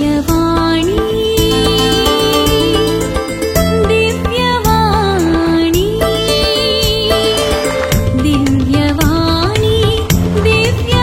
दिव्यवाणी दिव्यवाणी दिव्यवाणी दिव्यवाणी.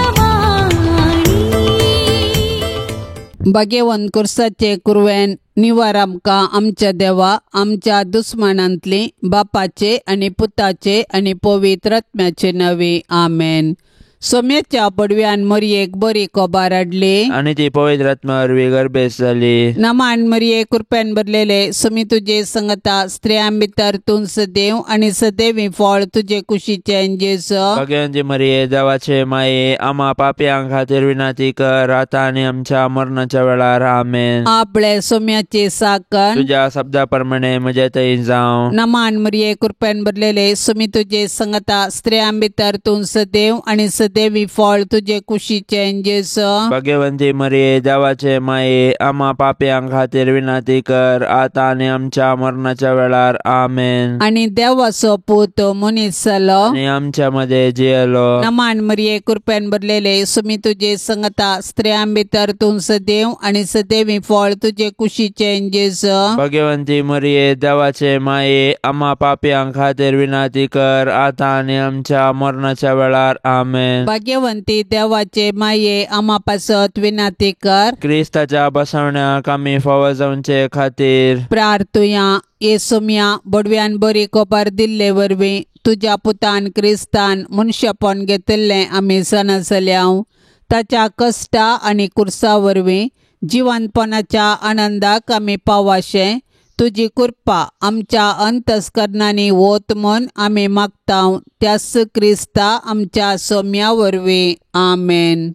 भगेवन कुर्साचे कुरवेन निवार आमकां आमच्या देवा आमच्या दुस्मानांतली बापाचे आनी पुताचे आनी पवित्र आत्म्याचे नांवे आमेन. सोम्याच्या पडव्यान मरयेक बरी कोबार हाडली आनी ती पवित्र आत्म्या वरवीं गर्भेस्त जाली. नमान मरये कृपेन भरलेले सुमी तुजे संगता स्त्रियां भितर तूं सदैव आनी सदैवी फळ तुजे कुशीचें जेजू. भगवंती मरिये देवाचे माये आम्हा पापयां खातीर विनंती कर आता आनी आमच्या मरणाच्या वेळार आमेन. आपले सोम्याचे साकन तुज्या शब्दा प्रमाणे म्हजे थंय जावं. नमान मरये कृपेन भरलेले सुमी तुजे संगता स्त्रियां भितर तूं सदैव आनी सदैवी फळ तुजे कुशीचें जेजू. भगवंती मरिये देवाचे माये आम्हा पापयां खातीर विनंती कर आता आनी आमच्या मरणाच्या वेळार आमेन. आनी देवाचो पूत मनीस जालो आनी आमच्या मध्ये जियेलो. नमान मरिये कृपेन भरलेले सुमी तुजे संगता स्त्रियां भितर तूं सदैव आनी सदैवी फळ तुजे कुशीचें जेजू. भगवंती मरिये देवाचे माये आम्हा पापयां खातीर विनंती कर आता आनी आमच्या मरणाच्या वेळार आमेन. भाग्यवंती देवाचे माये आम्हा पासत विनंती कर. क्रिस्ताच्या बसवण्याक आमी फावो जावचे खातीर प्रार्थुया. येसुम्या बडव्यान बरी कोपार दिल्ले वरवीं तुज्या पुतान क्रिस्तान मनशेपण घेतिल्लें आमी जाणा जाल्याव. ताच्या कश्टा आनी कुर्सा वरवीं जिवनपणाच्या आनंदाक आमी पावाशें तुजी कृपा आमच्या अंतस्करणांनी वत म्हूण आमी मागता त्याच क्रिस्ता आमच्या सोम्या वरवीं आमेन.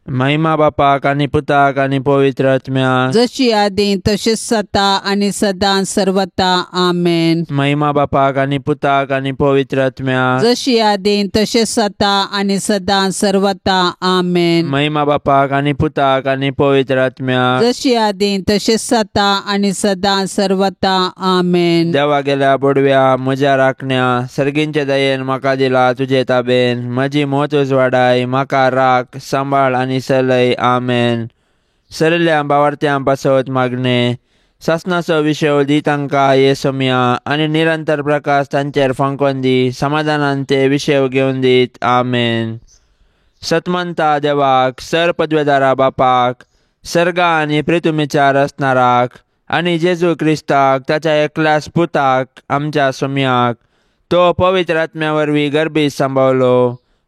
महिमा बापाक आनी पुताक आनी पवित्र आत्म्याक जशी आदी तशीच सता आनी सदां सर्वता आमेन. महिमा बापाक आनी पुताक आनी पवित्र आत्म्याक जशी आदी तशीच सता आनी सदां सर्वता आमेन. महिमा बापाक आनी पुताक आनी पवित्र आत्म्याक जशी आदी तशीच सता आनी सदां सर्वता आमेन. देवा गेल्या बोडव्या म्हज्या राखण्या सर्गींचे दयेन म्हाका दिला तुजे ताबेन म्हजी मोत उजवाडाय म्हाका राख सांबाळ आनी सलय आमेन. सरल्या बावार्थ्यां पासत मागणे सासनाचो विशय दी तांकां ये सोम्या आनी निरंतर प्रकाश तांचेर फांकोन दी समाधानान ते विशय घेवन दीत आमेन. सतमंता देवाक सर पदवेदारा बापाक सर्गा आनी प्रितुमीच्या रचणाराक आनी जेजू क्रिस्ताक ताच्या एकल्याच पुताक आमच्या सोम्याक तो पवित्र आत्म्या वरवीं गर्भीत सांबावलो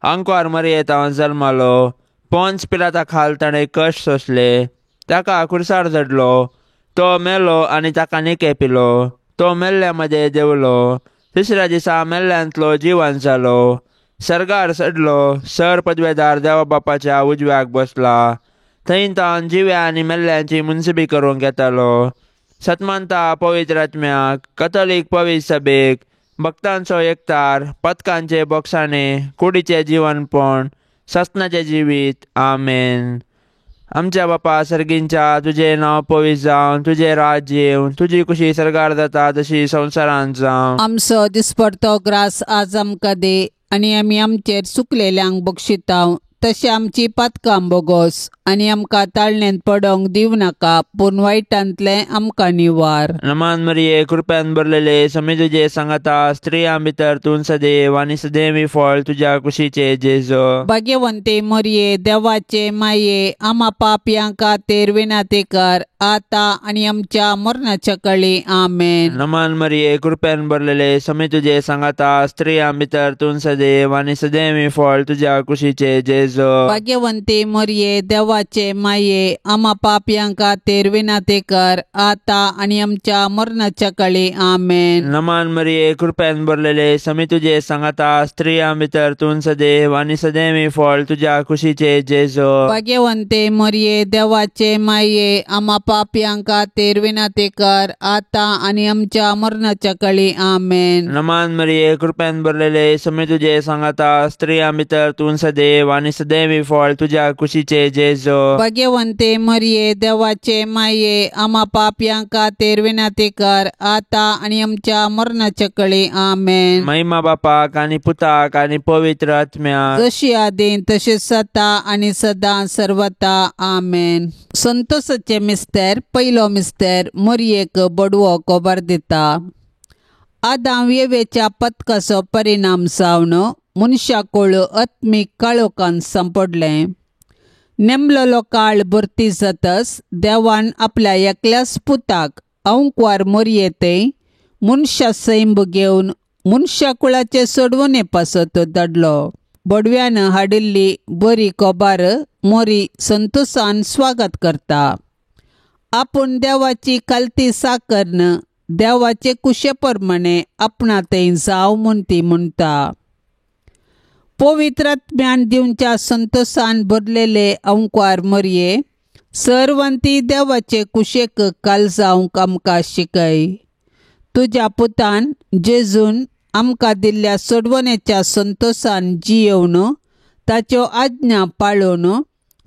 अंकोर मरयेतावन जल्मालो पोन्स पिलाता खाल ताणें कश्ट सोंसले ताका खुर्सार चडलो तो मेलो आनी ताका निके पिलो तो मेल्ल्या मदें देंवलो तिसऱ्या दिसा मेल्ल्यांतलो जिवन जालो सर्गार चडलो सर पदवेदार देवा बापाच्या उजव्याक बसला थंय तावन जिव्या आनी मेल्ल्यांची मुनसिबी करूंक येतालो. सतमानता पवित्र आत्म्याक कथोलीक पवित्र सभेक भक्तांचो एकतार पदकांचे बोगसाणे कुडीचें जिवनपण सासनाचें जिवीत आमेन. आमच्या बापा सर्गींच्या तुजें नांव पवित्र जावं तुजें राज्य येवं तुजी कुशी सर्गार जाता तशी संवसारांत जावं. आमचो दिसपडतो ग्रास आज आमकां दी आनी आमी आमचेर चुकलेल्यांक बक्षिताव तशें आमची पातकां बोगोस आनी आमकां ताळणेंत पडोंक दिवं नाका पूण वायटांतलें आमकां निवार. नमान मरिये कृपेन भरलेले समी तुजे सांगाता स्त्रियां भितर तूं सदैव आनी सदैवी फळ तुज्या कुशीचे जेजू. भाग्यवंती मरिये देवाचे माये आमा पापयां खातीर विनंती कर आता आनी आमच्या मरणाच्या कळी आमेन. नमान मरिये कृपेन भरलेले समी तुजे सांगाता स्त्रियां भितर तूं सदैव आनी सदैवी फळ तुज्या कुशीचे जेजू. भाग्यवंती मरिये देवाचे माये आमा पापयां खातीर विनंती कर आता आनी आमच्या मरणाच्या कळी आमेन. नमान मरिये कृपेन भरलेले समी तुजे सांगाता स्त्रियां भितर तूं सदैव आनी सदैवी फळ तुज्या कुशीचे जेजू. भाग्यवंती मरिये देवाचे माये आमा पापयां खातीर विनंती कर आता आनी आमच्या मरणाच्या कळी आमेन. नमान मरिये कृपेन भरलेले समी तुजे सांगाता स्त्रियां भितर तूं सदैव आनी सदैवी फळ तुज्या कुशीचे जेजू. जेजो। भाग्यवंते मरिये देवाचे माये आमा पापयां खातीर विनंती कर आता आनी आमच्या मरणाच्या कळी। आमेन। महिमा बापाक आनी पुताक आनी पवित्र आत्म्याक, जशी आदी तशी सता आनी सदां सर्वता। आमेन। संतोषाचे मिस्तेर पयलो मिस्तेर मोरयेक बडवो खबर दिता। आदाम येवेच्या पथकाचो परिणाम जावन मनशाकूळ आत्मीक काळोखान सांपडलें। नेमलेलो काळ भरती जातच देवान आपल्या एकल्याच पुताक अंकवार मोरयेते मनशा सैंब घेवन मनशाकुळाचे सोडवणे पासत धाडलो। बडव्यान हाडिल्ली बरी खबर मोरी संतोषान स्वागत करता। आपूण देवाची खालती साकरन देवाचे कुशे प्रमाणे आपणा थंय जाव म्हूण ती म्हणटा। पवित्र आत्म्यान दिवच्या संतोषान भरलेले अंकवार मोरये सर्वांती देवाचे कुशेक काल जावंक आमकां शिकय। तुज्या पुतान जेजून आमकां दिल्ल्या सोडवणेच्या संतोषान जियेवन ताच्यो आज्ञा पाळून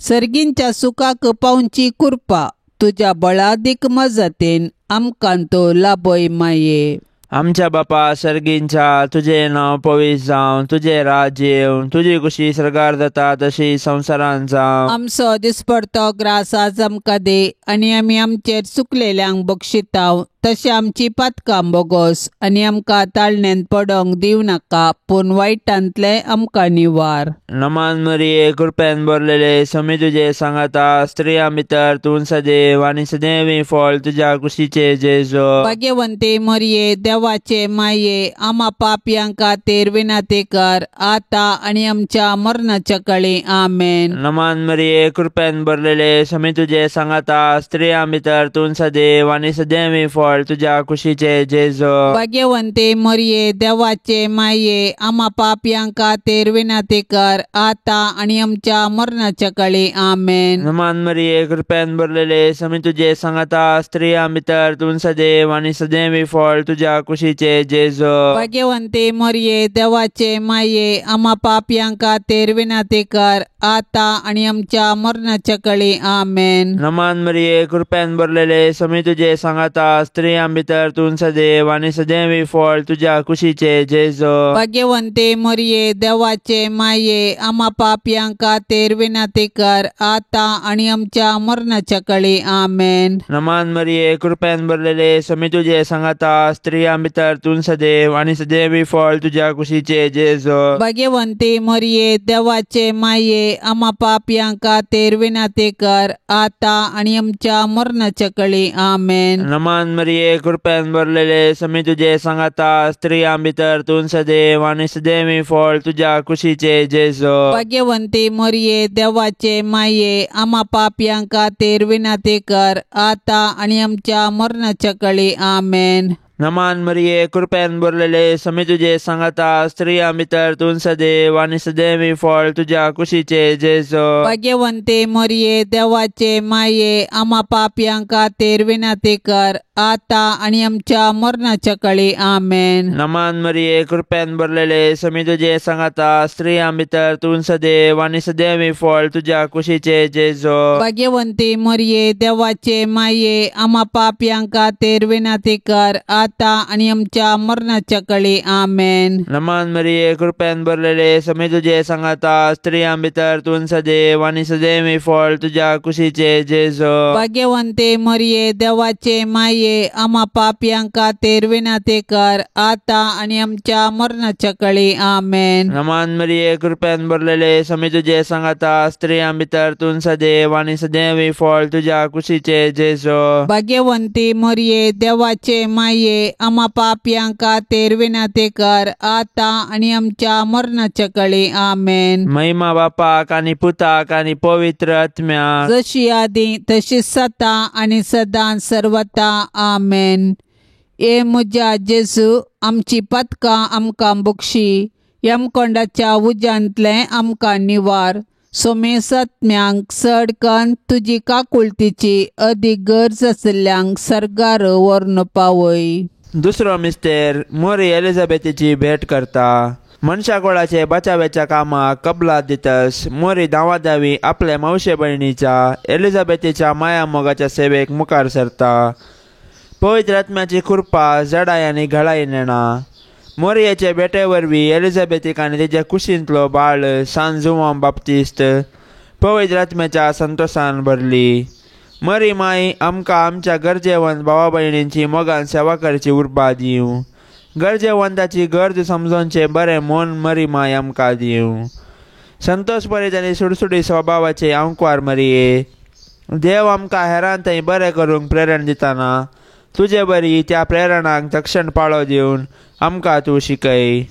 सर्गींच्या सुखाक पावची कृपा तुज्या बळादीक मजतीन आमकां तो लाभय माये। आमच्या बापा सर्गींच्या तुझे नांव पवित्र जावं, तुझे राज्य येवं, तुजी कुशी सर्गार जाता तशी संवसारान जावं। आमचो दिसपडतो ग्रास आज आमकां दी आनी आमी आमचेर चुकलेल्यांक बक्षिताव तशें आमची पातकां बोगोस आनी आमकां ताळण्यांत पडोंक दिवं नाका पूण वायटांतलें आमकां निवार। नमान मरिये कृपेन भरलेले स्वामी तुझे सांगाता, स्त्रियां भितर तूं सदैव आनी सदैवी फळ तुज्या कुशीचे जेजो। भाग्यवंती मरिये देवाचे माये आमा पापयां खातीर विनंती कर आता आनी आमच्या मरणाच्या कळी। आमेन। नमान मरिये कृपेन भरलेले स्वामी तुझे सांगाता, स्त्रियां भितर तूं सदैव आनी सदैवी फळ तुज्या कुशीचे जेजो। भाग्यवंती मरिये देवाचे माये आमा पापयां खातीर विनंती कर आता आनी आमच्या मरणाच्या कळी। आमेन। नमान मरिये कृपेन भरलेले स्वामी तुझे सांगाता, स्त्रियां भितर तूं सदैव आनी सदैवी फळ तुज्या कुशीचे जेजो। भाग्यवंती मरिये देवाचे माये आमा पापयां खातीर विनंती कर आता आनी आमच्या मरणाच्या कळी। आमेन। नमान मरिये कृपेन भरलेले स्वामी तुझे सांगाता, स्त्रियां भितर तूं सदैव आनी सदैवी फळ तुज्या कुशीचे जेजो। भाग्यवंती मरिये देवाचे माये आमा पापयां खातीर विनंती कर आता आनी आमच्या मरणाच्या कळी। आमेन। नमान मरिये कृपेन भरलेले स्वामी तुझे सांगाता, स्त्रियां भितर तूं सदैव आनी सदैवी फळ तुज्या कुशीचे जेजो। भाग्यवंती मरिये देवाचे माये आमा पापयां खातीर विनंती कर आता आनी आमच्या मरणाच्या कळी। आमेन। नमान मरिये कृपेन भरलेले स्वामी तुझे सांगाता, स्त्रियां भितर तूं सदैव आनी सदैवी फळ तुज्या कुशीचे जेजो। भाग्यवंती मरिये देवाचे माये आमा पापयां खातीर विनंती कर आता आनी आमच्या मरणाच्या कळी। आमेन। नमान मरिये कृपेन भरलेले स्वामी तुझे सांगाता, स्त्रियां भितर तूं सदैव आनी सदैवी फळ तुज्या कुशीचे जेजो। भाग्यवंती मरिये देवाचे माये आमा पापयां खातीर विनंती कर आता आनी आमच्या मरणाच्या कळी। आमेन। नमान मरिये कृपेन भरलेले स्वामी तुझे सांगाता, स्त्रियां भितर तूं सदैव आनी सदैवी फळ तुज्या कुशीचे जेजो। भाग्यवंती मरिये देवाचे माये आमा पापयां खातीर विनंती कर आता आनी आमच्या मरणाच्या कळी। आमेन। नमान मरिये कृपेन भरलेले स्वामी तुझे सांगाता, स्त्रियां भितर तूं सदैव आनी सदैवी फळ तुज्या कुशीचे जेजो। भाग्यवंती मरिये देवाचे माये आमा पापयां खातीर विनंती कर आता आनी आमच्या मरणाच्या कळी। आमेन। नमान मरिये कृपेन भरलेले स्वामी तुझे सांगाता, स्त्रियां भितर तूं सदैव आनी सदैवी फळ तुज्या कुशीचे जेजो। भाग्यवंती मरिये देवाचे माये आमा पापयां खातीर विनंती कर आता आनी आमच्या मरणाच्या कळी। आमेन। महिमा बापाक आनी पुताक आनी पवित्र आत्म्याक, जशी आदी तशी सता आनी सदां सर्वता। आमेन। ए म्हज्या जेजू आमची पातकां आमकां बक्षी, यमकोंडाच्या उज्यांतलें आमकां निवार, सोमेसत्म्यांक चड कन्न तुजी काकुळतीची अदीक गरज आशिल्ल्यांक सर्गार व्हरून पावय। दुसरो मिस्तेर मोरी एलिझाबेथीची भेट करता। मनशाकोळाचे बचाव्याच्या कामाक कबलात दितस मोरी धांवाधावी आपल्या मावशे भयणीच्या एलिझाबेथीच्या माया मोगाच्या सेवेक मुखार सरता. पवित्र आत्म्याची कृपा जडाय आनी घळाय नेणा. मोरयेचे भेटे वरवीं एलिझाबेथीक आनी तिच्या कुशींतलो बाळ सान जुवांव बाप्तिस्त पवित्र आत्म्याच्या संतोशान भरली. मरी माई आमकां आमच्या गरजेवंत भावा भयणींची मोगान सेवा करची उर्बा दिवं. गरजेवंताची गरज समजोवचें बरें मन मरी माय आमकां दिवं. संतोश परीत आनी सुडसुडी स्वभावाचे आंकवार मरये, देव आमकां हेरां थंय बरें करूंक प्रेरण दिताना तुजे बरी त्या प्रेरणाक तक्षण पाळो दिवन आमकां तूं शिकय.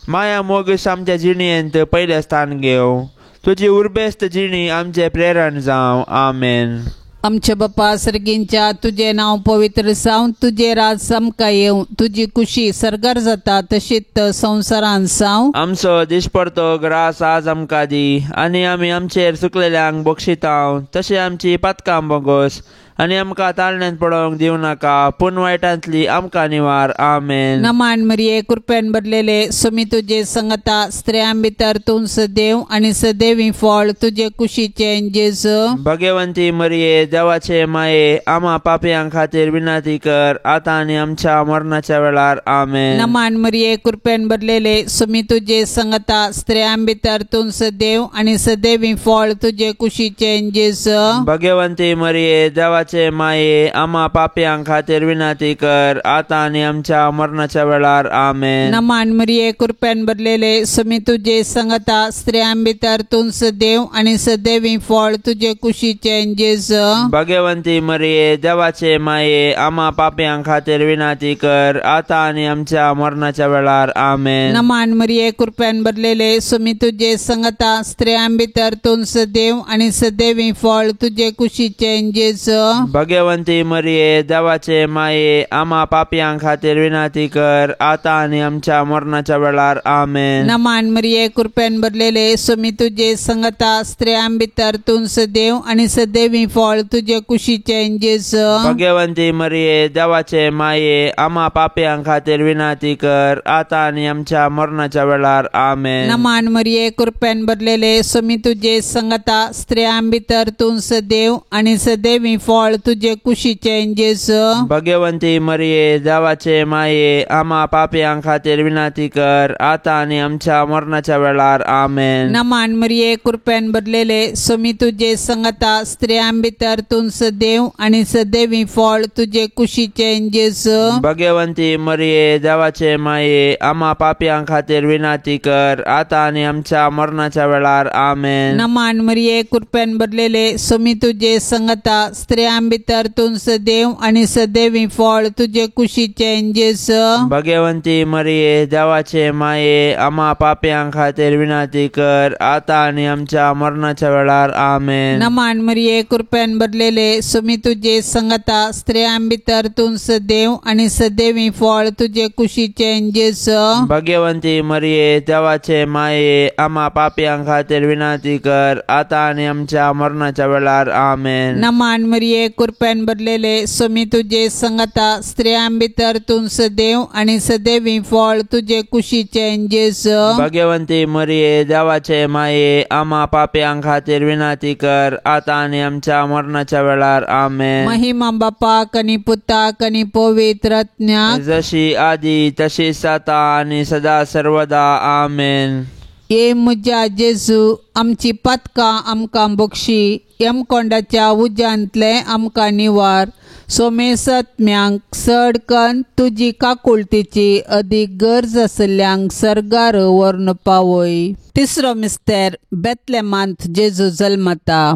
माया मोग आमच्या जिणेंत पयलें स्थान घेवं. तुजी उर्बेस्त जिणी आमचें प्रेरण जावं. आमेन. आमच्या बापा सर्गींच्या तुजें नांव पवित्र जावं, तुजें राज आमकां येवं, तुजी कुशी सर्गार जाता तशीच संवसारान जावं. आमचो दिसपडतो ग्रास आज आमकां दी आनी आमी आमचेर चुकलेल्यांक बक्षितांव तशें आमची पातकां बोगोस आनी आमकां ताळण्यांत पडोवंक दिवं नाका पूण वायटांतली आमकां निवार. आमेन. नमान मरिये, कृपेन भरलेले, सुमी तुजे संगता, स्त्रियां भितर तूं सदैव आनी सदैवी फळ तुजे कुशीचें जेजू. भगवंती मरिये, देवाचे माये, आमा पापयां खातीर विनंती कर आतां आनी आमच्या मरणाच्या वेळार. आमेन. नमान मरिये, कृपेन भरलेले, सुमी तुजे संगता, स्त्रियां भितर तूं सदैव आनी सदैवी फळ तुजे कुशीचें जेजू. भगवंती मरिये, देवाचे माये, आमा पापयां खातीर विनंती कर आतां आनी आमच्या मरणाच्या वेळार. आमेन. नमान मरिये, कृपेन भरलेले, सुमी तुजे संगता, स्त्रियां भितर तूं सदैव आनी सदैवी फळ तुजे कुशीचें जेजू. भगवंती मरिये, देवाचे माये, आमा पापयां खातीर विनंती कर आतां आनी आमच्या मरणाच्या वेळार. आमेन. नमान मरिये, कृपेन भरलेले, सुमी तुजे संगता, स्त्रियां भितर तूं सदैव आनी सदैवी फळ तुजे कुशीचें जेजू. भगवंती मरिये, देवाचे माये, आमा पापयां खातीर विनंती कर आतां आनी आमच्या मरणाच्या वेळार. आमेन. नमान मरिये, कृपेन भरलेले, सुमी तुजे संगता, स्त्रियां भितर तूं सदैव आनी सदैवी फळ तुजे कुशीचें जेजू. भगवंती मरिये, देवाचे माये, आमा पापयां खातीर विनंती कर आतां आनी आमच्या मरणाच्या वेळार. आमेन. नमान मरिये, कृपेन भरलेले, सुमी तुजे संगता, स्त्रियां भितर तूं सदैव आनी सदैवी फळ तुजे कुशीचें जेजू. भगवंती मरिये, देवाचे माये, आमा पापयां खातीर विनंती कर आतां आनी आमच्या मरणाच्या वेळार. आमेन. नमान मरिये, कृपेन भरलेले, सुमी तुजे संगता, स्त्रियां भितर तूं सदैव आनी सदैवी फळ तुजे कुशीचें जेजू. भगवंती मरिये, देवाचे माये, आमा पापयां खातीर विनंती कर आतां आनी आमच्या मरणाच्या वेळार. आमेन. नमान मरिये, कृपेन भरलेले, सुमी तुजे संगता, स्त्रियां भितर तूं सदैव आनी सदैवी फळ तुजे कुशीचें जेजू. भगवंती मरिये, देवाचे माये, आमा पापयां खातीर विनंती कर आतां आनी आमच्या मरणाच्या वेळार. आमेन. नमान मरिये, कृपेन भरलेले, सुमी तुजे संगता, स्त्रियां भितर तूं सदैव आनी सदैवी फळ तुजे कुशीचें जेजू. भगवंती मरिये, देवाचे माये, आमा पापयां खातीर विनंती कर आतां आनी आमच्या मरणाच्या वेळार. आमेन. नमान मरिये, कृपेन भरलेले, सुमी तुजे संगता, स्त्रियां भितर तूं सदैव आनी सदैवी फळ तुजे कुशीचें जेजू. भगवंती मरिये, देवाचे माये, आमा पापयां खातीर विनंती कर आतां आनी आमच्या मरणाच्या वेळार. आमेन. महिमा बापाक आनी पुताक आनी पवित्र आत्म्याक, जशी आदी तशी आतां आनी सदा सर्वदा. आमेन. ये म्हज्या जेजू, आमची पातकां आमकां बक्षी, यमकोंडाच्या उज्यांतलें आमकां निवार, सोमेसत्म्यांक चड कन्न तुजी काकुळतीची अदीक गरज आशिल्ल्यांक सर्गार व्हरून पावय. तिसरो मिस्तेर, बेतलेमांत जेजू जल्मता.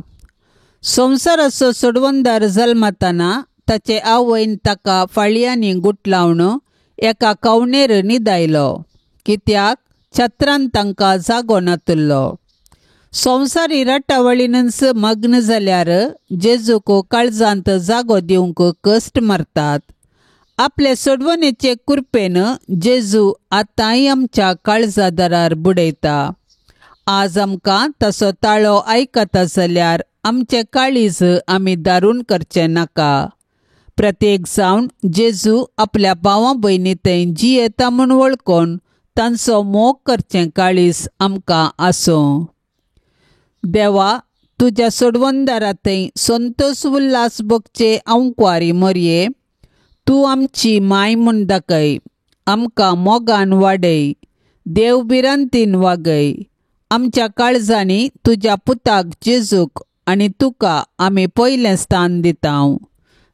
संवसाराचो सोडवणदार जल्मताना ताचे आवयन ताका फाळयांनी गुटलावन एका कवणेर न्हिदायलो, कित्याक छत्रान तांकां जागो नातुल्लो. संवसारी रटावळीनच मग्न जाल्यार जेजूक काळजांत जागो दिवंक कश्ट मारतात. आपले सोडवणेचे कृपेन जेजू आतांय आमच्या काळजा दारार बुडयता. आज आमकां तसो ताळो आयकता जाल्यार आमचें काळीज आमी दारून करचें नाका. प्रत्येक जावन जेजू आपल्या भावा भयणी थंय जियेता म्हूण वळखून तांचो मोग करचें काळीज आमकां आसूं. देवा, तुज्या सोडवणदारांतय संतोष उल्हास भोगचे आंकवारी मरये, तूं आमची माय म्हूण दाखय. आमकां मोगान वाडय, देव भिरांतीन वागय. आमच्या काळजांनी तुज्या पुताक जेजूक आनी तुका आमी पयलें स्थान दिता.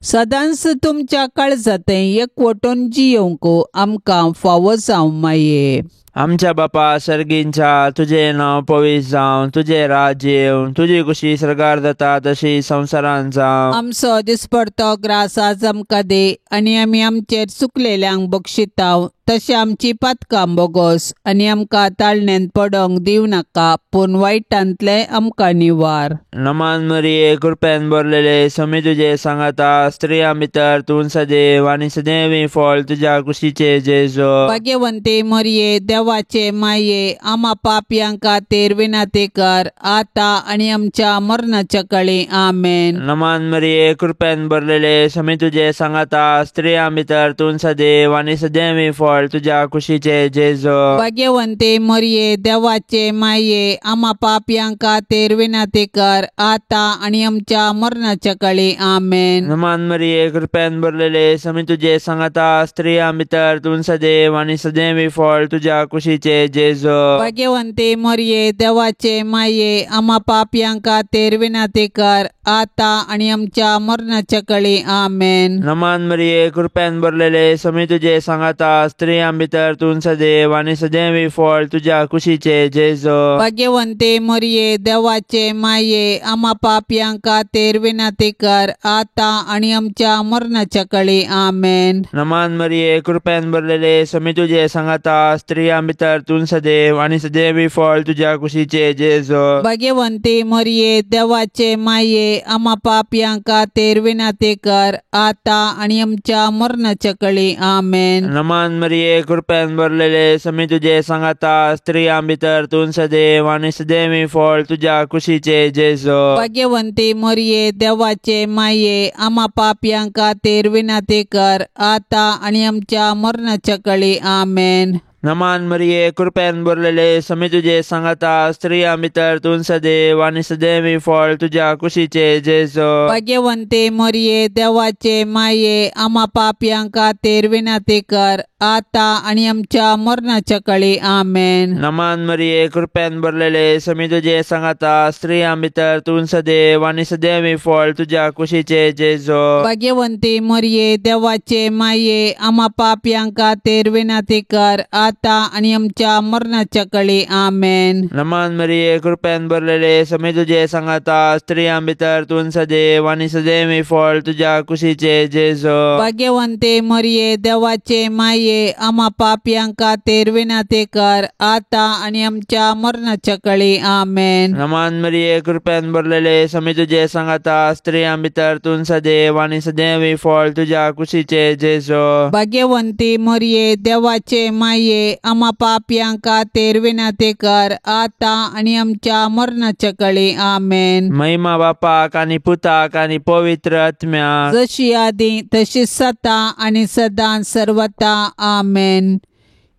सदांच तुमच्या काळजांतय एकवटून जियोवंक आमकां फावो जावं माये. आमच्या बापा सर्गींच्या, तुजें नांव पवित्र जावं, तुजें राज्य येवं, तुजी खुशी सर्गार जाता तशी संवसारांत जावं. आमचो दिसपडतो ग्रास आज आमकां दी आनी आमी आमचेर चुकलेल्यांक बक्षिताव तशें आमची पातकां बोगोस आनी आमकां ताळण्यांत पडोंक दिवं नाका, पूण वायटांतलें आमकां निवार. नमान मरिये, कृपेन भरलेले, स्वामी तुजे सांगाता, स्त्रियां भितर तूं सदैव आनी सदैवी फळ तुज्या कुशीचे जेजू. भाग्यवंती मरिये, देवाचे माये, आमा पापयां खातीर विनंती कर आता आनी आमच्या मरणाच्या काळी. आमेन. नमान मरिये, कृपेन भरलेले, स्वामी तुजे सांगाता, स्त्रियां भितर तूं सदैव आनी सदैवी फळ तुज्या कुशीचे जेजू. भाग्यवंती मरिये, देवाचे माये, आमा पापयां खातीर विनंती कर आता आनी आमच्या मरणाच्या काळी. आमेन. नमान मरिये, कृपेन भरलेले, स्वामी तुजे सांगाता, स्त्रियां भितर तूं सदैव आनी सदैवी फळ तुज्या कुशीचे जेजू. भाग्यवंती मरिये, देवाचे माये, आमा पापयां खातीर विनंती कर आता आनी आमच्या मरणाच्या काळी. आमेन. नमान मरिये, कृपेन भरलेले, स्वामी तुजे सांगाता, स्त्रियां भितर तूं सदैव आनी सदैवी फळ तुज्या कुशीचे जेजू. भाग्यवंती मरिये, देवाचे माये, आमा पापयां खातीर विनंती कर आता आनी आमच्या मरणाच्या काळी. आमेन. नमान मरिये, कृपेन भरलेले, स्वामी तुजे सांगाता, स्त्रियां भितर तूं सदैव आनी सदैवी फळ तुज्या कुशीचे जेजू. भाग्यवंती मरिये, देवाचे माये, आमा पापयां खातीर विनंती कर आता आनी आमच्या मरणाच्या काळी. आमेन. नमान मरिये, कृपेन भरलेले, स्वामी तुजे सांगाता, स्त्रियां भितर तूं सदैव आनी सदैवी फळ तुज्या कुशीचे जेजू. भाग्यवंती मरिये, देवाचे माये, आमा पापयां खातीर विनंती कर आता आनी आमच्या मरणाच्या काळी. आमेन. नमान मरिये, कृपेन भरलेले, स्वामी तुजे सांगाता, स्त्रियां भितर तूं सदैव आनी सदैवी फळ तुज्या कुशीचे जेजू. भाग्यवंती मरिये, देवाचे माये, आमा पापयां खातीर विनंती कर आता आनी आमच्या मरणाच्या काळी. आमेन. नमान मरिये, कृपेन भरलेले, स्वामी तुजे सांगाता, स्त्रियां भितर तूं सदैव आनी सदैवी फळ तुज्या कुशीचे जेजू. भाग्यवंती मरिये, देवाचे माये, आमा पापयां खातीर विनंती कर आता आनी आमच्या मरणाच्या काळी. आमेन. नमान मरिये, कृपेन भरलेले, स्वामी तुजे सांगाता, स्त्रियां भितर तूं सदैव आनी सदैवी फळ तुज्या कुशीचे जेजू. भाग्यवंती मरिये, देवाचे माये, आमा पापयां खातीर विनंती कर आता आनी आमच्या मरणाच्या काळी. आमेन. नमान मरिये, कृपेन भरलेले, स्वामी तुजे सांगाता, स्त्रियां भितर तूं सदैव आनी सदैवी फळ तुज्या कुशीचे जेजू. भाग्यवंती मरिये, देवाचे माये, आमा पापयां खातीर विनंती कर आता आनी आमच्या मरणाच्या काळी. आमेन. महिमा बापाक आनी पुताक आनी पवित्र आत्म्याक, जशी आदी तशी सता आनी सदां सर्वता. आमेन.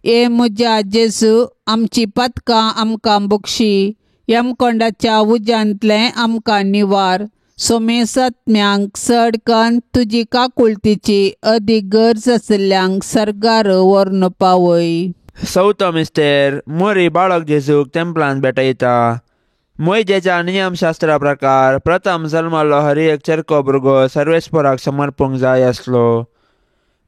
ए म्हज्या जेजू, आमची पातकां आमकां बक्षी, यमकोंडाच्या उज्यांतलें आमकां निवार, सोमेसत्म्यांक चड कन्न तुजी काकुळतीची अदीक गरज आशिल्ल्यांक सर्गार व्हरून पावय. चवथो मिस्तेर, मोरी बाळक जेजूक तेंपलांत भेटयता. मोयजेच्या नियमशास्त्रा प्रकार प्रथम जल्मालो हर एक चेरको भुरगो सर्वेस्पराक समर्पूंक जाय आसलो.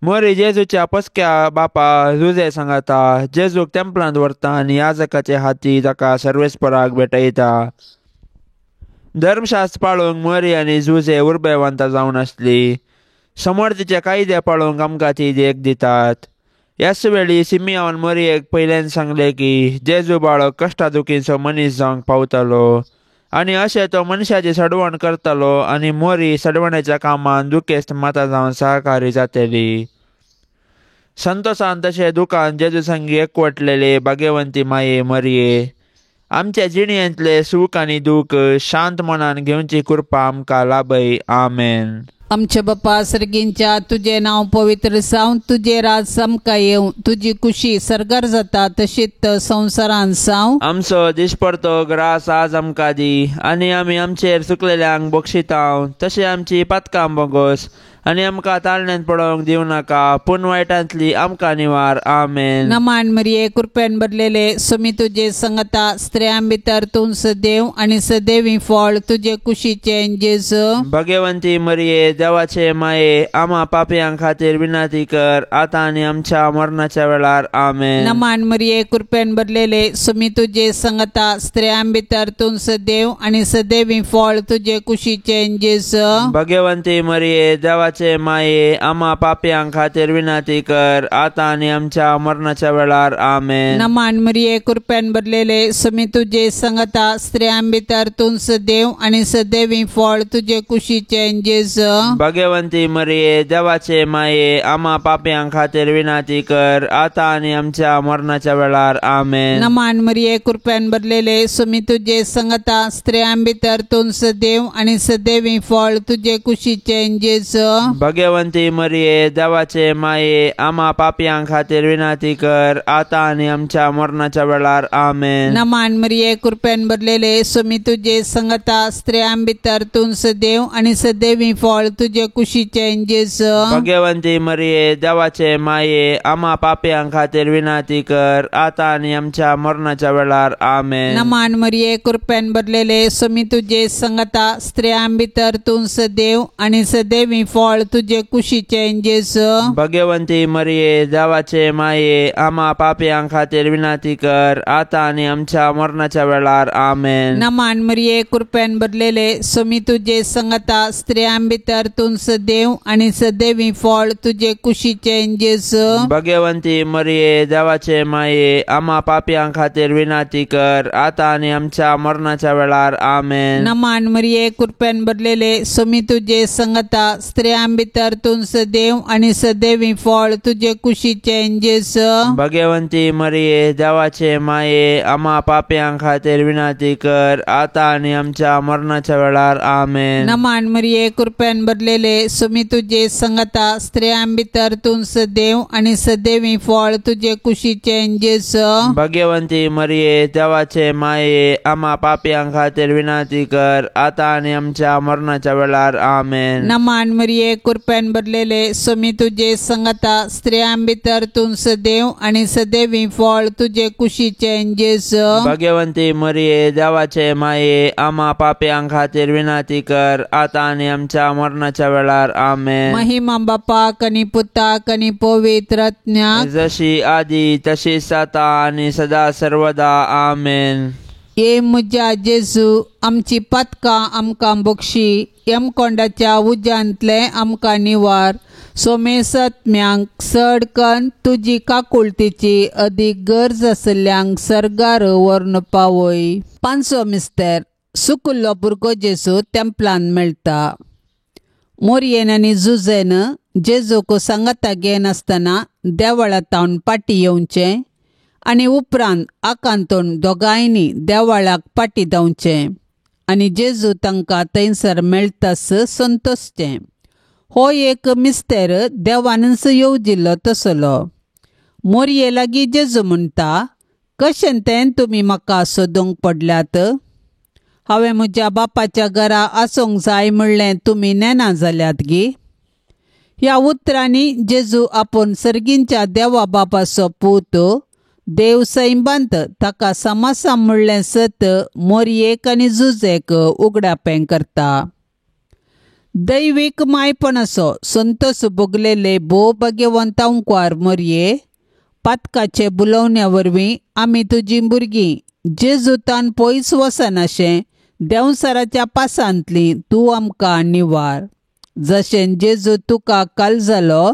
मोरी जेजूच्या पसक्या बापा जुजे सांगाता जेजूक तेंपलांत व्हरता आनी याजकाचे हाती ताका सर्वेस्पराक भेटयता. धर्मशास्त्र पाळूंक मोरी आनी जुजे उर्बेवंत जावन आसली. समर्थीचे कायदे पाळूंक आमकां ती देख दितात. ह्याच वेळी सिमियान मोरयेक पयल्यान सांगलें की जेजू बाळक कश्टा दुखीचो मनीस जावंक पावतलो आनी अशें तो मनशाची सडवण करतलो आनी मोरी सडवणेच्या कामान दुखेस्त माता जावन सहकारी जातली. संतोसान तशें दुकान जेजू संगी एकवटलेले भाग्यवंती माये मरये, आमच्या जिणेंतले सूख आनी दूख शांत मनान घेवची कृपा आमकां लाभय. आमेन. आमच्या बापा सर्गींच्या तुजें नांव पवित्र जावं, तुजें राज आमकां येवं, तुजी कुशी सर्गार जाता तशीच संवसारांत जावं. आमचो दिसपडतो ग्रास आज आमकां दी आनी आमी आमचेर चुकलेल्यांक बक्षितांव तशें आमची पातकां बोगोस आनी आमकां ताळण्यांत पडोवंक दिवं नाका पूण वायटांतली आमकां निवार. आमेन. नमान मरिये, कृपेन भरलेले, सुमी तुजे संगता, स्त्रियां भितर तूं सदैव आनी सदैवी फळ तुजे कुशीचें जेजू. भगवंती मरिये, देवाचे माये, आमा पापयां खातीर विनंती कर आतां आनी आमच्या मरणाच्या वेळार. आमेन. नमान मरिये, कृपेन भरलेले, सुमी तुजे संगता, स्त्रियां भितर तूं सदैव आनी सदैवी फळ तुजे कुशीचें जेजू. भगवंती मरिये, देवाचे माये, आमा पापयां खातीर विनंती कर आतां आनी आमच्या मरणाच्या वेळार. आमेन. नमान मरिये, कृपेन भरलेले, सुमी तुजे संगता, स्त्रियां भितर तूं सदैव आनी सदैवी फळ तुजे कुशीचें जेजू. भगवंती मरिये, देवाचे माये, आमा पापयां खातीर विनंती कर आतां आनी आमच्या मरणाच्या वेळार. आमेन. नमान मरिये, कृपेन भरलेले, सुमी तुजे संगता, स्त्रियां भितर तूं सदैव आनी सदैवी फळ तुजे कुशीचें जेजू. भगवंती मरिये, देवाचे माये, आमा पापयां खातीर विनंती कर आतां आनी आमच्या मरणाच्या वेळार. आमेन. नमान मरिये, कृपेन भरलेले, सुमी तुजे संगता, स्त्रियां भितर तूं सदैव आनी सदैवी फळ तुजे कुशीचें जेजू. भगवंती मरिये, देवाचे माये, आमा पापयां खातीर विनंती कर आतां आनी आमच्या मरणाच्या वेळार. आमेन. नमान मरिये, कृपेन भरलेले, सुमी तुजे संगता, स्त्रियां भितर तूं सदैव आनी सदैवी फळ तुजे कुशीचें जेजू. भगवंती मरिये, देवाचे माये, आमा पापयां खातीर विनंती कर आतां आनी आमच्या मरणाच्या वेळार. आमेन. नमान मरिये, कृपेन भरलेले, सुमी तुजे संगता, स्त्रियां भितर तूं सदैव आनी सदैवी फळ तुजे कुशीचें जेजू. भगवंती मरिये, देवाचे माये, आमा पापयां खातीर विनंती कर आतां आनी आमच्या मरणाच्या वेळार. आमेन. नमान मरिये, कृपेन भरलेले, सुमी तुजे संगता, स्त्रियां भितर तूं सदैव आनी सदैवी फळ तुजे कुशीचें जेजू. भगवंती मरिये, देवाचे माये, आमा पापयां खातीर विनंती कर आतां आनी आमच्या मरणाच्या वेळार. आमेन. नमान मरिये, कृपेन भरलेले, सुमी तुजे संगता, स्त्रियां भितर तूं सदैव आनी सदैवी फळ तुजे कुशीचें जेजू. भगवंती मरिये, देवाचे माये, आमा पापयां खातीर विनंती कर आतां आनी आमच्या मरणाच्या वेळार. आमेन. नमान मरिये, कृपेन भरलेले, सुमी तुजे संगता, स्त्रियां भितर तूं सदैव आनी सदैवी फळ तुजे कुशीचें जेजू. भगवंती मरिये, देवाचे माये, आमा पापयां खातीर विनंती कर आतां आनी आमच्या मरणाच्या वेळार. आमेन. महिमा बापाक आनी पुताक आनी पवित्र आत्म्याक, जशी आदी तशीच आतां आनी सदा सर्वदा. आमेन. ये म्हज्या जेजू, आमची पातकां आमकां बक्षी, यमकोंडाच्या उज्यांतलें आमकां निवार, सोमेसत्म्यांक चड कन्न तुजी काकुळतीची अदीक गरज आशिल्ल्यांक सर्गार व्हरून पावय. पांचवो मिस्तेर, सुकुल्लो भुरगो जेजू तेंपलान मेळटा. मोरयेन आनी जुजेन जेजूक सांगाता घेनासतना देवळांत पाटी येवचें आनी उपरांत आकांतून दोगांयनी देवळाक पाटी धांवचें आनी जेजू तांकां थंयसर मेळटास संतोशचें. हो एक मिस्तेर देवानच येवजिल्लो तसलो. मोरये लागीं जेजू म्हणटा, कशें तें तुमी म्हाका सोदूंक पडल्यात? हांवें म्हज्या बापाच्या घरा आसूंक जाय म्हणलें तुमी नेना जाल्यात गी? ह्या उतरांनी जेजू आपूण सर्गींच्या देवा बापाचो पूत, देव सैंबांत ताका समासा म्हणलें सत मोरयेक आनी जुजेक उगडापें करता. दैवीक मायपणाचो संतोष भोगलेले भोव भाग्यवंत अंकवार मोरये, पातकाचे बुलोवण्या वरवीं आमी तुजीं भुरगीं जेजूतान पयस वचनाशें देंवसाराच्या पासांतली तूं आमकां निवार. जशें जेजू तुका काल जालो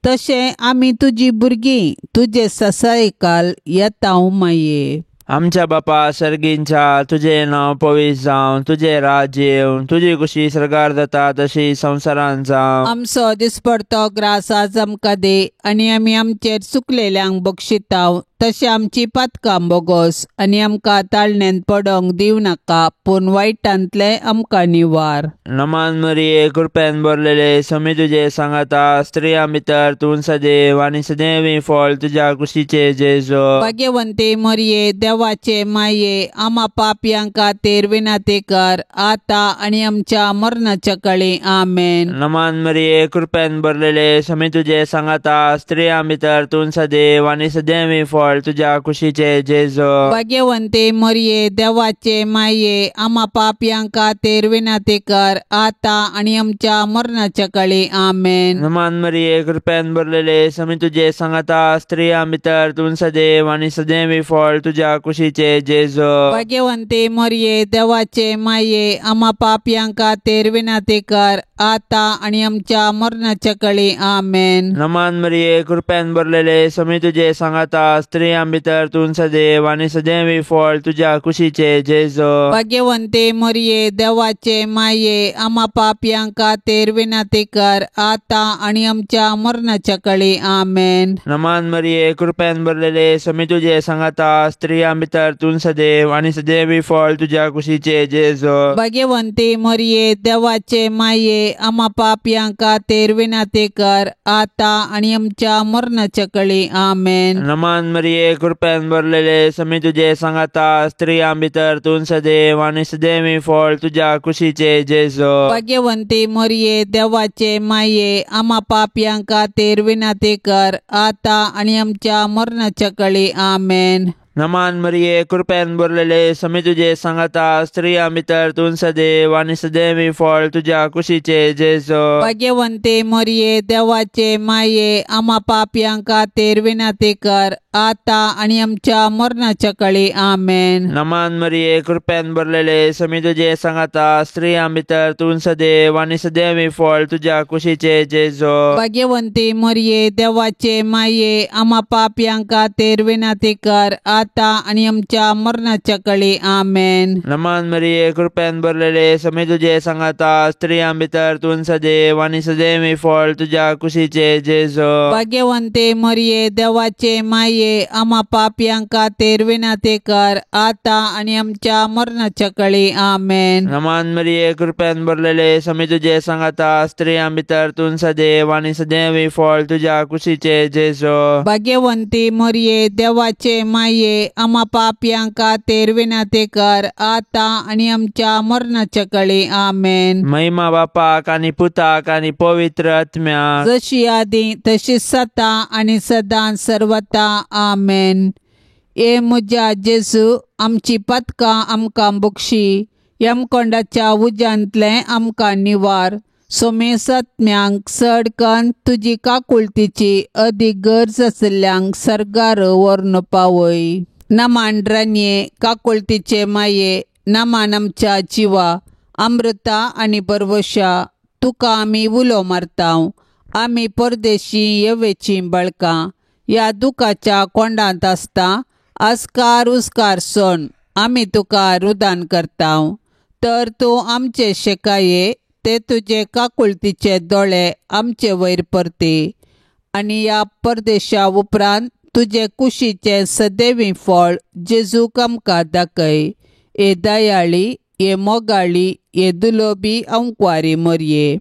तशें आमी तुजी भुरगीं तुजे ससायकाल येता माये. आमच्या बापा सर्गींच्या, तुजें नांव पवित्र जावं, तुजें राज्य येवं, तुजी कुशी सर्गार जाता तशी संवसारांत जावं. आमचो दिसपडतो ग्रास आज आमकां दी आनी आमी आमचेर चुकलेल्यांक बक्षिताव तशें आमची पातकां बोगोस आनी आमकां ताळण्यांत पडोंक दिवं नाका पूण वायटांतलें आमकां निवार. नमान मरिये कृपेन भरलेले स्वामी तुजे सांगाता स्त्रियां भितर तूं सदैव आनी सदैवी फळ तुज्या कुशीचे जेजू. भाग्यवंती मरिये देवाचे माये आमा पापयां खातीर विनंती कर आतां आनी आमच्या मरणाच्या काळी. आमेन. नमान मरिये कृपेन भरलेले स्वामी तुजे सांगाता स्त्रियां भितर तूं सदैव आनी सदैवी फळ तुज्या कुशीचे जेजू. भाग्यवंती मरिये देवाचे माये आमा पापयां खातीर विनंती कर आतां आनी आमच्या मरणाच्या काळी. आमेन. नमान मरिये कृपेन भरलेले स्वामी तुजे सांगाता स्त्रियां भितर तूं सदैव आनी सदैवी फळ तुज्या कुशीचे जेजू. भाग्यवंती मरिये देवाचे माये आमा पापयां खातीर विनंती कर आतां आनी आमच्या मरणाच्या काळी. आमेन. नमान मरिये कृपेन भरलेले स्वामी तुजे सांगाता स्त्रियां भितर तूं सदैव आनी सदैवी फळ तुज्या कुशीचे जेजू. भाग्यवंती मरिये देवाचे माये आमा पापयां खातीर विनंती कर आतां आनी आमच्या मरणाच्या काळी. आमेन. नमान मरिये कृपेन भरलेले स्वामी तुजे सांगाता स्त्रियां भितर तूं सदैव आनी सदैवी फळ तुज्या कुशीचे जेजू. भाग्यवंती मरिये देवाचे माये आमा पापयां खातीर विनंती कर आतां आनी आमच्या मरणाच्या काळी. आमेन. नमान मरिये कृपेन भरलेले स्वामी तुजे सांगाता स्त्रियां भितर तूं सदैव आनी सदैवी फळ तुज्या कुशीचे जेजू. भाग्यवंती मरिये देवाचे माये आमा पापयां खातीर विनंती कर आतां आनी आमच्या मरणाच्या काळी. आमेन. नमान मरिये कृपेन भरलेले स्वामी तुजे सांगाता स्त्रियां भितर तूं सदैव आनी सदैवी फळ तुज्या कुशीचे जेजू. भाग्यवंती मरिये देवाचे माये आमा पापयां खातीर विनंती कर आतां आनी आमच्या मरणाच्या काळी. आमेन. नमान मरिये कृपेन भरलेले स्वामी तुजे सांगाता स्त्रियां भितर तूं सदैव आनी सदैवी फळ तुज्या कुशीचे जेजू. भाग्यवंती मरिये देवाचे माये आमा पापयां खातीर विनंती कर आतां आनी आमच्या मरणाच्या काळी. आमेन. नमान मरिये कृपेन भरलेले स्वामी तुजे सांगाता स्त्रियां भितर तूं सदैव आनी सदैवी फळ तुज्या कुशीचे जेजू. भाग्यवंती मरिये देवाचे माये आमा पापयां खातीर विनंती कर आतां आनी आमच्या मरणाच्या काळी. आमेन. नमान मरिये कृपेन भरलेले स्वामी तुजे सांगाता स्त्रियां भितर तूं सदैव आनी सदैवी फळ तुज्या कुशीचे जेजू. भाग्यवंती मरिये देवाचे माये आमा पापयां खातीर विनंती कर आतां आनी आमच्या मरणाच्या काळी. आमेन. महिमा बापाक आनी पुताक आनी पवित्र आत्म्याक, जशी आदी तशी सता आनी सदां सर्वता. आमेन. ए म्हज्या जेजू आमची पातकां आमकां बक्षी, यमकोंडाच्या उज्यांतलें आमकां निवार, सोमेसत्म्यांक चड कन्न तुजी काकुळतीची अदीक गरज आशिल्ल्यांक सर्गार व्हरून पावय. नमान रानये काकुळतीचे माये, नमान आमच्या जिवा अमृता आनी बरवशा, तुका आमी उलो मारता. आमी परदेशी येवेचीं बळकां ह्या दुखाच्या कोंडांत आसता आस्कार उस्कार सोण आमी तुका रुदान करता. तर तूं आमचे शेकाये ते तुजे काकुळतीचे दोळे आमचे वयर परती आनी ह्या परदेशा उपरांत तुजे कुशीचें सदैवी फळ जेजूक आमकां दाखय. ए दयाळी, ए मोगाळी, ए दुलोबी अंकवारी मरये,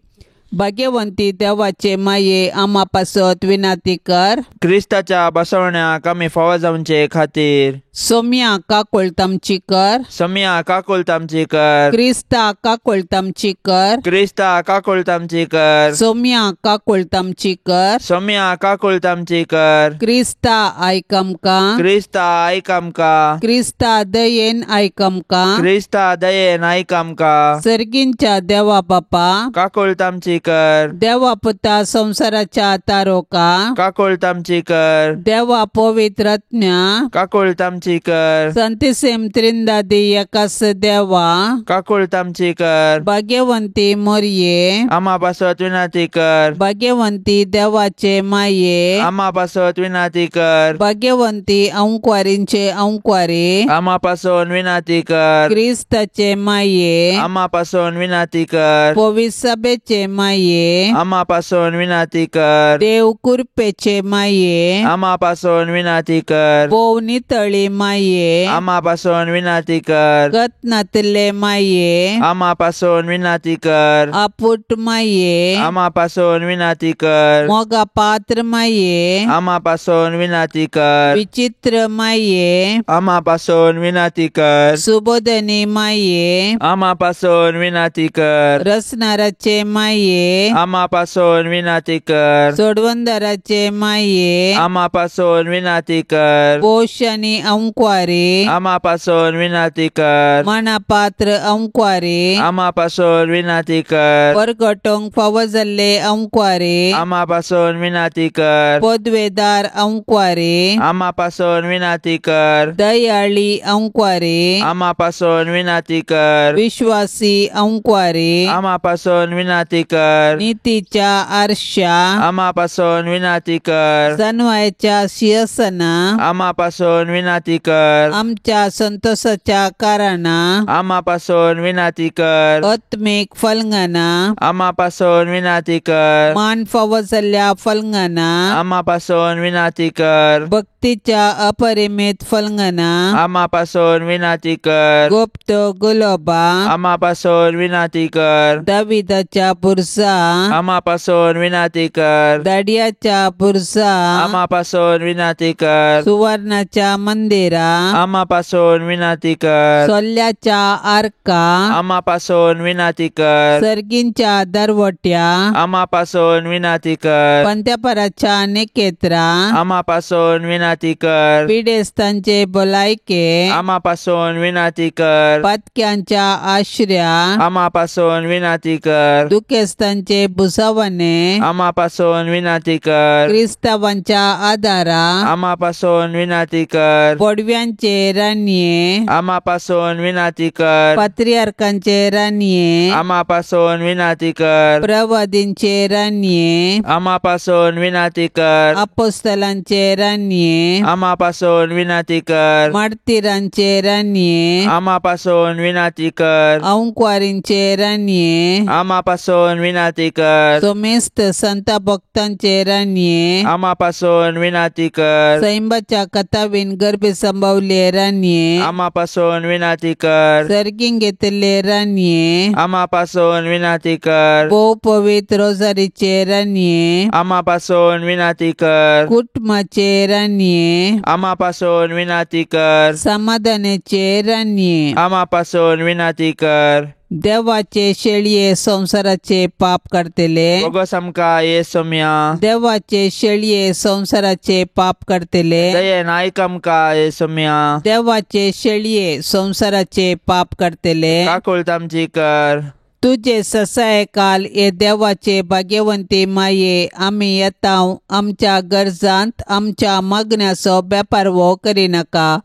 भाग्यवंती देवाचे माये आमा पासत विनंती कर. क्रिस्ताच्या बसवण्याक आमी फावो जावचे खातीर सोम्या काकुळट आमची कर. सोम्या काकुळट आमची कर. क्रिस्ता काकुळट आमची कर. क्रिस्ता काकुळट आमची कर. सोम्या काकुळट आमची कर. सोम्या काकुळट आमची कर. क्रिस्ता आयक आमकां. क्रिस्ता आयक आमकां. क्रिस्ता दयेन आयक आमकां. क्रिस्ता दयेन आयक आमकां. सर्गींच्या देवा बापा काकुळट आमची कर. देवा पुता संवसाराच्या तारोका काकुळट आमची कर. देवा पवित्र आत्म्या काकुळट आमची कर. संतिसेम त्रिंदादी एकास देवा काकुळट आमची कर. भाग्यवंती मोरये आमा पासत विनंती कर. भाग्यवंती देवाचे माये आमा पासत विनंती कर. भाग्यवंती अंकवारींचे अंकवारी आमा पासून विनंती कर. क्रिस्ताचे माये आमा पासून विनंती कर. पवित्र सभेचे माये माये, आमा पासून विनाती कर। देव कुरपेचे माये, आमा पासून विनाती कर। भोव नितळी माये, आमा पासून विनाती कर। गत नातले माये, आमा पासून विनाती कर। आपुट माये, आमा पासून विनाती कर। मोगा पात्र माये, आमा पासून विनाती कर। विचित्र माये, आमा पासून विनाती कर। सुबोधनी माये, आमा पासून विनाती कर। रसनाराचे माये, आमा पासून विनाती कर। सोडवंदाराचे माये, आमा पासून विनाती कर। पोश आनी अंकवारी, आमा पासून विनाती कर। मनापात्र अंकवारी, आमा पासून विनाती कर। परगटोंक फावो जाल्ले अंकवारी, आमा पासून विनाती कर। पदवेदार अंकवारी, आमा पासून विनाती कर। दयाळी अंकवारी, आमा पासून विनाती कर। विश्वासी अंकवारी, आमा पासून विनाती कर। नीतीच्या आरशा, आमा पासून विनाती कर। जनवायच्या शिरसना, आमा पासून विनाती कर। आमच्या संतोषाच्या कारणा, आमा पासून विनाती कर। आत्मिक फलंगना, आमा पासून विनाती कर। मान फावो जाल्ल्या फलंगना, आमा पासून विनाती कर। भक्तीच्या अपरिमित फलंगना, आमा पासून विनाती कर। गुप्त गुलोबा, आमा पासून विनाती कर। दाविदाच्या बुरसा, आमा पासून विनाती कर। दाडियाच्या बुरसा, आमा पासून विनाती कर। सुवर्णाच्या मंदिरा, आमा पासून विनाती कर। सोल्याच्या आर्का, आमा पासून विनाती कर। सर्गींच्या दरवट्या, आमा पासून विनाती कर। पंत्यापराच्या निकेत्रा, आमा पासून विनाती कर। पिडेस्तांचे भलायके, आमा पासून विनाती कर। पातक्यांच्या आश्र्या, आमा पासून विनाती कर। दुखेस्तांचे भुसावणे, आमा पासून विनाती कर। क्रिस्तावांच्या आदारा, आमा पासून विनाती कर। पडव्यांचे राणये, आमा पासून विनाती कर। पात्रियार्कांचे राणये, आमा पासून विनाती कर। प्रवादींचे राणये, आमा पासून विनाती कर। अपोस्तलांचे राणये, आमा पासून विनाती कर। मार्तीरांचे राणये, आमा पासून विनाती कर। अंकवारींचे राणये, आमा पासून विनाती कर। सोमेस्त संत भक्तांचे राणये, आमा पासून विनाती कर। सैंबाच्या कथावीन गर्भे संभवले राणये, आमा पासून विनाती कर। सर्गीं घेतले राणये, आमा पासून विनाती कर। भोव पवित्र रोजारीचे राणये, आमा पासून विनाती कर। कुटुंबाचे राणये, आमा पासून विनाती कर। समाधानाचे राणये, आमा पासून विनाती कर। देवाचे शेळये संसाराचे पाप करतले, बोगस आमकां ये सोम्या। देवाचे शेळये संसाराचे पाप करतले, दयेन आयक आमकां ये सोम्या। देवाचे शेळये संसाराचे पाप करतले, काकूळत आमची कर। तुझे ससाय काल हे देवाचे भाग्यवंती माये, आमी येता आमच्या गरजांत आमच्या मागण्याचो बेपारवो करिनाका,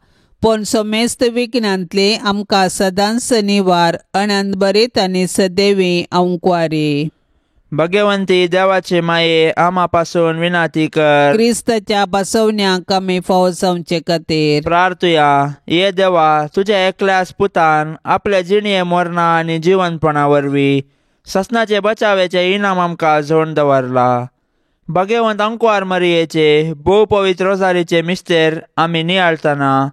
पूण समेस्त विघ्नांतली आमकां सदांच निवार अनंतभरीत आनी सदैवी अंकवारी। भगवंती देवाचे माये, आमा पासून विनाती कर। क्रिस्ताच्या बसवण्याक आमी फावो जावचे खातीर प्रार्थुया। ये देवा, तुझ्या एकल्याच पुतान आपल्या जिणये मरणा आनी जिवनपणा वरवीं ससनाचे बचावेचे इनाम आमकां जोड दवरला। भगवंत अंकवार मरियेचे भोव पवित्र रोजारीचे मिस्तेर आमी नियाळतना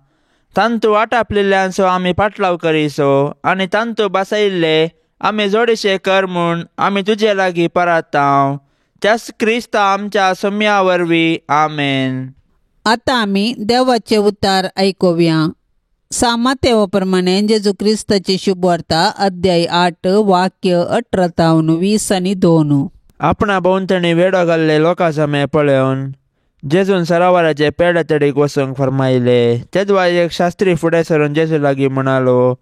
तांतू आटापलेल्यांचो आमी पाटलाव करीसो आनी तांतू बसयिल्ले आमी जोडीशे कर म्हूण आमी तुजे लागीं परातांव, त्याच क्रिस्ता आमच्या सोम्या वरवीं, आमेन। आतां आमी देवाचे उतार आयकुया। सामातेवा प्रमाणे जेजू क्रिस्ताची शुभवार्ता अध्याय 8 वाक्य 18 तावन 20 आनी 2। आपणा भोंवतणी वेडो घाल्ले लोकां सामे पळोवन जेजून सरोवराचे पेडे तडीक वचूंक फर्मायले। तेदवा एक शास्त्री फुडें सरून जेजू लागीं म्हणालो,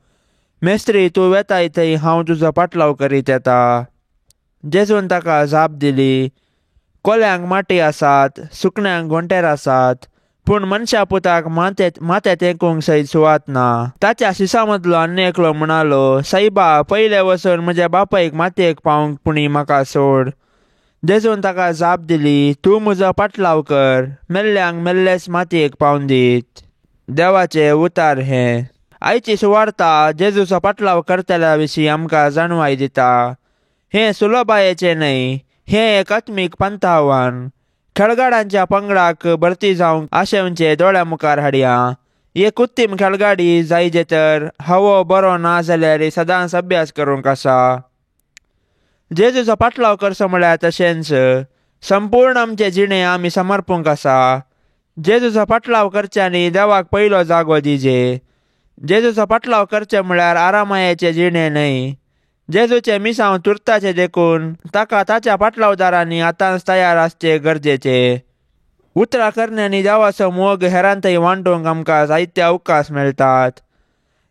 मेस्त्री, तूं वेताय थंय हांव तुजो पाटलाव करीत येता। जेजून ताका जाप दिली, कोल्यांक माटी आसात, सुकण्यांक घोंटेर आसात, पूण मनशा पुताक माथ्या तेंकूंक सयत सुवात ना। ताच्या शिसा मदलो आनी एकलो म्हणालो, सायबा, पयले वचून म्हज्या बापायक मातयेक पावंक पुणी म्हाका सोड। जेजून ताका जाप दिली, तूं म्हजो पाटलाव कर, मेल्ल्यांक मेल्लेच मातयेक पावन दीत। देवाचे उतार हें। आयची सुवार्ता जेजूचो पाटलाव करतल्या विशीं आमकां जाणवाय दिता। हें सुलभायेचें न्हय, हें एक आत्मीक पंथावन. खेळगाड्यांच्या पंगडाक भरती जावंक आशेवचे दोळ्या मुखार हाडया. एक उत्तीम खेळगाडी जायजे तर हवो बरो ना जाल्यार सदांच अभ्यास करूंक आसा. जेजूचो पाटलाव करचो म्हळ्यार तशेंच संपूर्ण आमचें जिणें आमी समर्पूंक आसा. जेजूचो पाटलाव करच्यांनी देवाक पयलो जागो दिजे. जेजूचो पाटलाव करचें म्हळ्यार आरामायेचें जिणें न्हय. जेजूचें मिसांव तुर्ताचें देखून ताका ताच्या पाटलावदारांनी आतांच तयार आसचें गरजेचें. उतरां करण्यांनी देवाचो मोग हेरांतय वांटूंक आमकां जायते अवकाश मेळटात.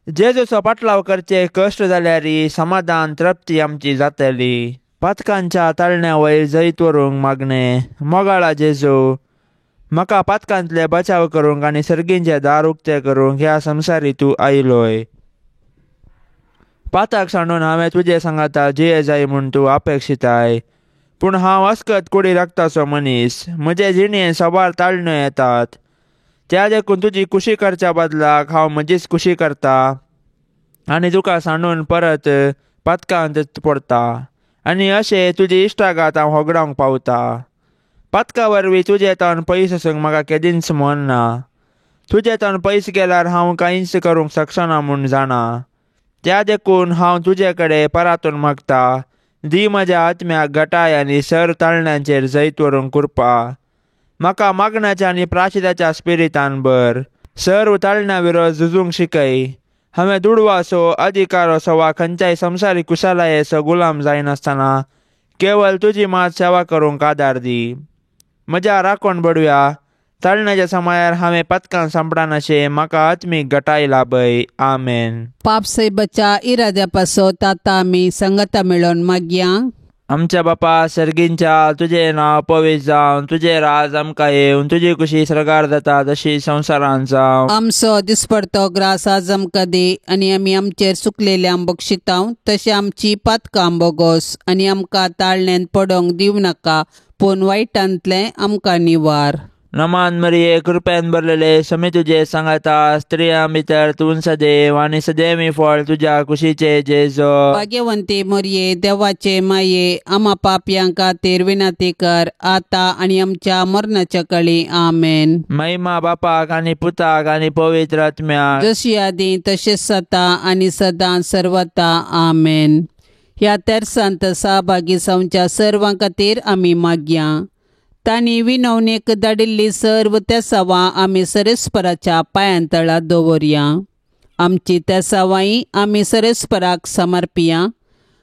जेजूचो पाटलाव करचे कश्ट जाल्यार समाधान तृप्ती आमची जातली. पातकांच्या ताळण्या वयर जैत व्हरूंक मागणें. मोगाळा जेजू, म्हाका पातकांतले बचाव करूंक आनी सर्गींचें दार उक्तें करूंक ह्या संवसारी तूं आयलोय. पाताक सांडून हांवें तुजे सांगाता जिये जाय म्हूण तूं अपेक्षिताय. पूण हांव अस्कत कुडी रक्ताचो मनीस. म्हजे जिणेन साबार ताळण्यो येतात. त्या देखून तुजी खुशी करच्या बदलाक हांव म्हजीच खुशी करता आनी तुका सांडून परत पातकांत पडटा आनी अशें तुजी इश्टागात हांव होगडावंक पावता. पातका वरवीं तुजे तावन पयस वचूंक म्हाका केदींच मन ना. तुजे तावन पयस गेल्यार हांव कांयच करूंक शकचो म्हूण जाणा. त्या देखून हांव तुजे कडेन परातून मागता, दी म्हज्या आत्म्याक घटाय आनी सर ताळण्यांचेर जैत व्हरूंक कृपा. म्हाका मागण्याच्या आनी प्राशिदाच्या स्पिरितान भर. सर्व ताळण्या विरोध झुजूंक शिकय. हांवें दुडवाचो अधिकाराचो वा खंयच्याय संवसारीक कुशलायेचो गुलाम जायनासतना केवळ तुजी मात सेवा करूंक आदार दी. म्हज्या राखण बडव्या ताळण्याच्या समयार हांवें पतकां सांपडानाशें म्हाका आत्मीक घटाय लाभय. आमेन. पाप सायबाच्या इराद्या पासत आतां आमी संगता मेळोवन मागया. आमच्या बापा सर्गींच्या, तुजें नांव पवित्र जावन, तुजें राज आमकां येवन, तुजी खुशी सर्गार जाता तशी संवसारांत जावं. आमचो दिसपडतो ग्रास आज आमकां दी आनी आमी आमचेर चुकलेल्यांक बक्षितांव तशें आमची पातकां बोगोस आनी आमकां ताळण्यांत पडोवंक दिवं नाका, पूण वायटांतलें आमकां निवार. नमान मरिये, कृपेन भरलेले, समी तुजे सांगाता, स्त्रियां भितर तूं सदैव आनी सदैवी फळ तुज्या कुशीचे जेजो. भाग्यवंती मरिये, देवाचे माये, आमा पापयां खातीर विनंती कर आतां आनी आमच्या मरणाच्या कळी. आमेन. महिमा बापाक आनी पुताक आनी पवित्र आत्म्याक, जशी आदी तशेंच आतां आनी सदां सर्वता. आमेन. ह्या तेरसांत सहभागी जावच्या सर्वां खातीर आमी मागया. तांणी विनवणेक धाडिल्ली सर्व तेसावां आमी सरेस्पराच्या पांयांतळा दवरया. आमची तेसावांय आमी सरेस्पराक समर्पिया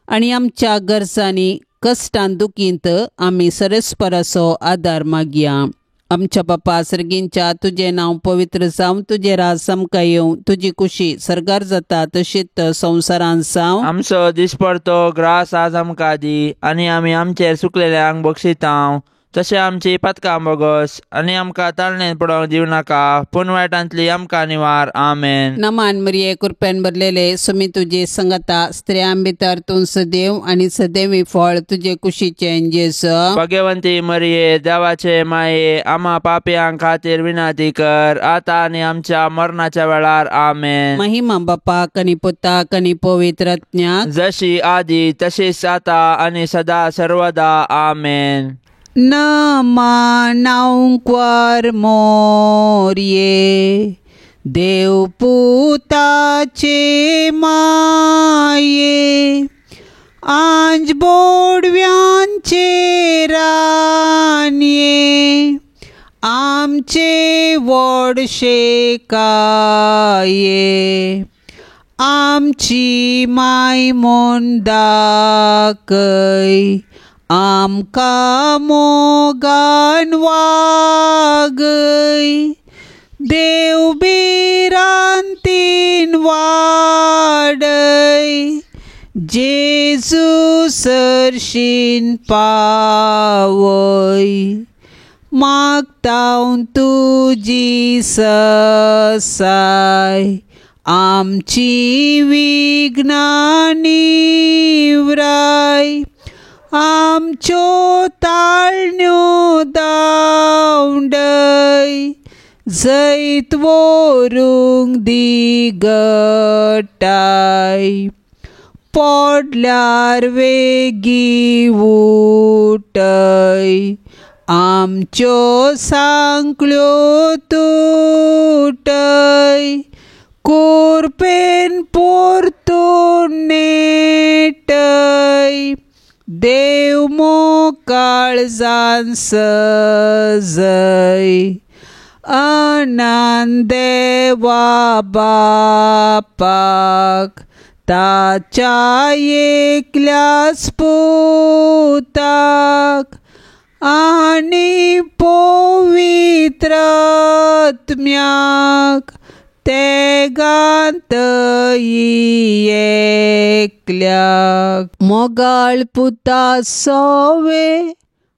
आनी आमच्या गरजांनी कश्टान दुखींत आमी सरेस्पराचो आदार मागया. आमच्या बापा सर्गींच्या, तुजें नांव पवित्र जावं, तुजें राज आमकां येवं, तुजी खुशी सर्गार जाता तशीच संवसारांत जावं. आमचो दिसपडतो ग्रास आज आमकां दी आनी आमी आमचेर चुकलेल्यांक बक्षितांव तशें आमची पतकां बोगस आनी आमकां ताळणेन पडोवंक दिवं नाका, पूण वायटांतली आमकां निवार. आमेन. नमान मरिये, कृपेन भरलेले, सुमी तुजे संगता, स्त्रियां भितर तूं सदैव आनी सदैवी फळ तुजे कुशीचें जेजू. भगवंती मरिये, देवाचे माये, आमा पापयां खातीर विनंती कर आतां आनी आमच्या मरणाच्या वेळार. आमेन. महिमा बापाक आनी पुताक आनी पवित्र आत्म्याक, जशी आदी तशीच आतां आनी सदा सर्वदा. आमेन. नमनांक्वर मोरये, देवपुताचे माये, आंज बोडव्यांचे रानये, आमचे व्हडशे काये, आमची माय म्हूण दाखय, आमकां मोगान वागय, देव भिरांतीन वाडय, जेजू सरशीन पावय, मागतां तुजी ससाय, आमची विघ्नां निवराय, आमच्यो ताळण्यो दावंडय, जैत व्हरूंक दी गटाय, पडल्यार वेगीं उठय, आमच्यो सांकळ्यो तुटय, कुरपेन परतून नेटय, देव मोकाळजान सजय, अनंत देवा बापाक ताच्या एकल्याच पुताक आनी पवित्र आत्म्याक तेगांत एकल्याक. मोगाळ पुता सोवे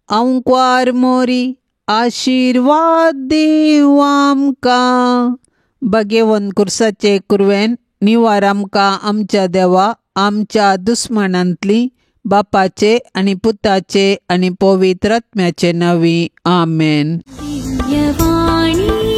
आंकवार मोरी आशिर्वाद दीव आमकां. भगेवन कुर्साचे कुरवेन निवार आमकां आमच्या देवा आमच्या दुस्मानांतली, बापाचे आनी पुताचे आनी पवित्र आत्म्याचे नांवी. आमेन. दिव्यवाणी.